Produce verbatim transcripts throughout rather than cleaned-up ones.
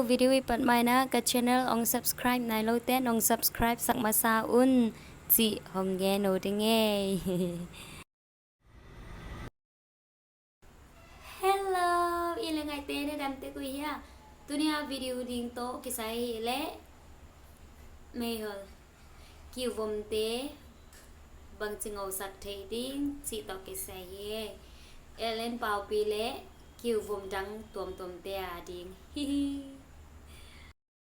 Video i pat mai-in ah ka channel hong subscribe nai lote in hong subscribe sak masa un cih hong gen uh ding ei. Hello, i le ngaite na dam tek uh hia? Tuni a video ding tawh kisai hi leh meihol kiu vomte bangci ngosak thei ding cih tawh kisai hi. Ellen Paupi le kiu vom dang tuamtuamte a ding. Hihi.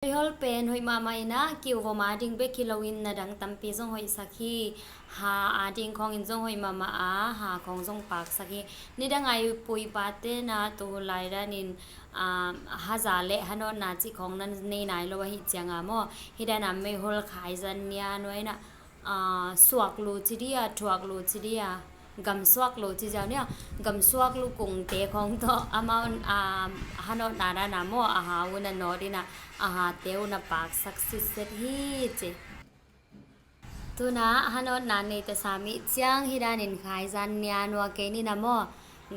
Meihol pen hoih mahmah in ah, kiu vom a ding bek hi loin na dang tampi zong hoihsak hi. Ha a ding khawngin zong hoih mahmah a, ha khawng zong paksak hi. Nidang a i pu i pate na tu hun lai danin, ah, haza le hanawtna cih khawng na nei nai lo ahih ciangin maw, hih dan a meihol khaizan nia nuai in ah, ah, suak lu ci dia, thuak lu ci dia, gam suak lu ci ziau nia, gam suak lu kungte khawng tawh amau, ah, hanawtna dan a maw, a ha uh na nawt in ah, a hate uh na paksak sitset hi ci. Tu in ah hanawtna nei ta sam i hih ciang hih danin khaizan nia nuai kei ni na maw.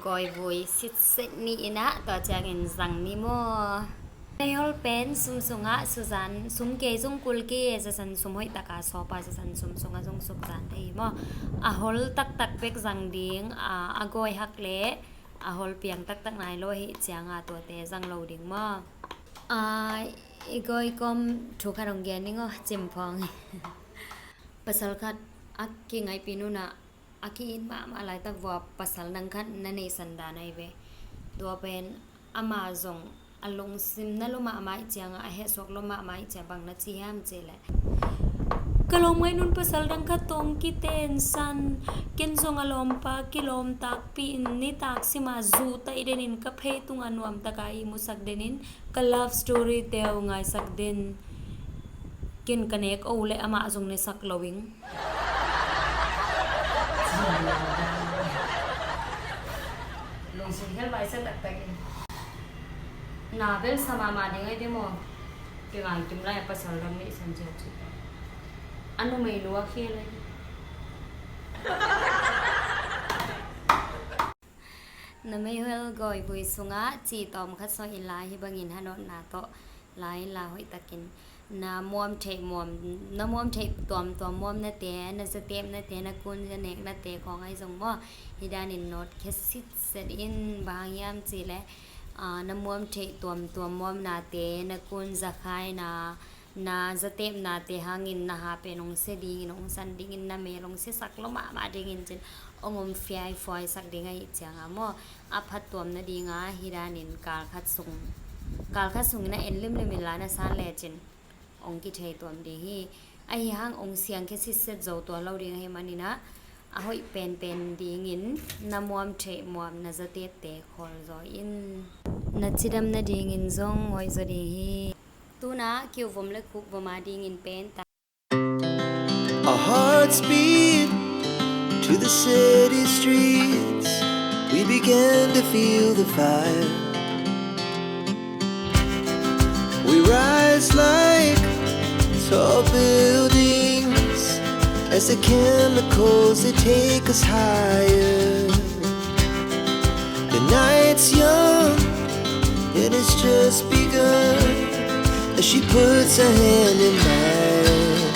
Gawivui sitset ni in ah, tua ciangin zang ni maw. Meihol pen sum sungah suzan, sum kei zong kul kei e, zasan sum hoih taka sawpa zasan sum sungah zong sukzan thei hi maw. A hol taktak bek zang ding, a, a gawi hak leh a hol piang taktak nai lo ahih ciangin tuate zang lo ding maw. A, i gawi kawm thu khat hong gen ning aw, cimphawng. Pasal khat a kingaihpih nunah a ki-it mahmah laitak vua pasal nang khat na neihsan dan ahi ve. Tua pen amah zong a lungsim na lua mahmah ih ciangah, a hehsuak lua mahmah ih ciang bang na ci hiam cih leh, ka lawmngaih nun pasal dang khat tawh kitensan, ken zong a lawmpa kilawm takpi in nitak simah zuhtaih denin ka phei tungah nuamtaka ihmusak denin ka love story teu ngaisak den. Ken ka nek o leh amah zong nesak lo ing. Lungsim khel vai sa taktak in. Na bel sa mahmah ding ahi de maw. Kei ngai kim lai a pasal dang neihsan cia ci. A numei nu a khel ahi. Na meihol gawivui sungah ci tawm khat sawh in la, hih bangin hanawtna tawh la in la, hoihtakin na muam theih muam, na muam theih tuamtuam muamnate, na zatepnate, na kun zaneknate khawng ahi zong maw, hih danin nawtkhia sitset in. Bang hang hiam cih leh, ah, na muam theih tuamtuam muamnate, na kun zakhaina, na zatepnate hangin na ha pen hong sia dingin, hong san dingin, na mel hong siasak lua mahmah dingin cin hong om fiaifuaisak ding ahih ciangin maw, a phattuam nadinga hih danin kal khat sung, kal khat sungin a en limlim in la na san lecin hong kithei tuam ding hi. Ahi hang hong siangkhia sitset zo tuan lo ding ahih manin ah, a hoih penpen dingin na muam theih muam na zatepte khawl zaw in. Na cidam nadingin zong hoih zaw ding hi. Tu in ah kiu vom le khuk vom a dingin pen ta. Our hearts beat to the city streets. We began to feel the fire. We rise like tall buildings as the chemicals, they take us higher. The night's young and it's just begun as she puts her hand in mine.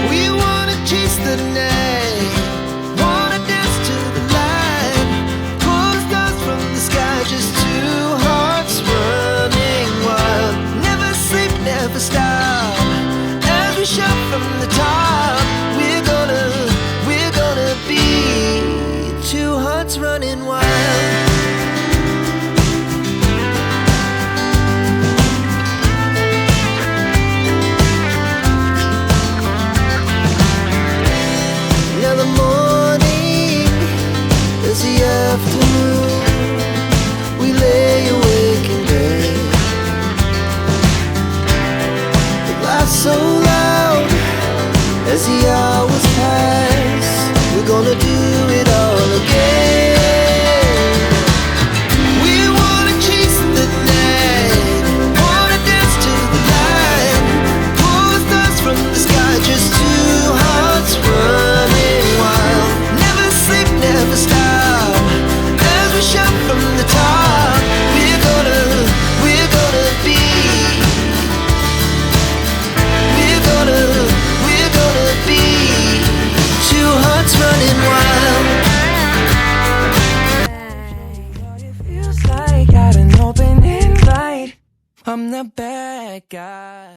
We wanna chase the night, wanna dance to the light. Pull the stars from the sky, just two hearts running wild. Never sleep, never stop. As we shout from the top, we're gonna, we're gonna be two hearts running wild. I'm the bad guy.